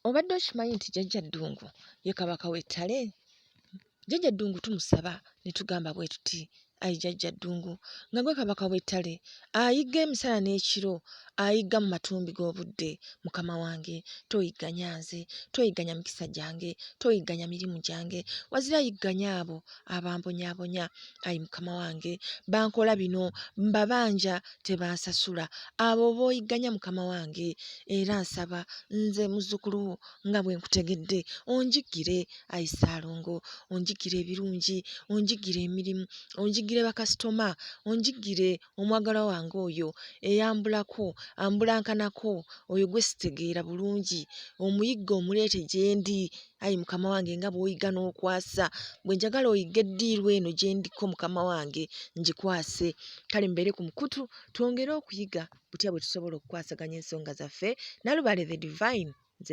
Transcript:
Obadde okimanyi nti Jjajja Ddungu ye Kabaka w'ettale? Jjajja Ddungu tumusaba ne tugamba bwe tuti, Ayi Jjajja Ddungu, nga gwe Kabaka w'ettale, ayigga emisana n'ekiro, ayigga mu matumbi g'obudde, Mukama wange, toyigganya nze, toyigganya mikisa gyange, toyigganya mirimu gyange, wazira yigganya abo abambonyaabonya. Ayi Mukama wange, bankola bino, mbabanja tebansasula. Abo b'oyigganya Mukama wange, era nsaba nze muzzukulu wo nga bwe nkutegedde, onjiggire ayi Ssaalongo, onjiggire ebirungi, onjiggire emirimu, onjiggire bakasitoma, onjiggire omwagalwa wange oyo eyambulako, ambulankanako, oyo gwe sitegeera bulungi, omuyigge omuleete gyendi ayi Mukama wange nga bw'oyiga n'okwasa. Bwe njagala oyigge eddiiru eno gye ndiko Mukama wange ngikwase. Kale mubeere ku mukutu twongere okuyiga butya bwe tusobola okukwasaganya ensonga zaffe. Nalubaale the Divine.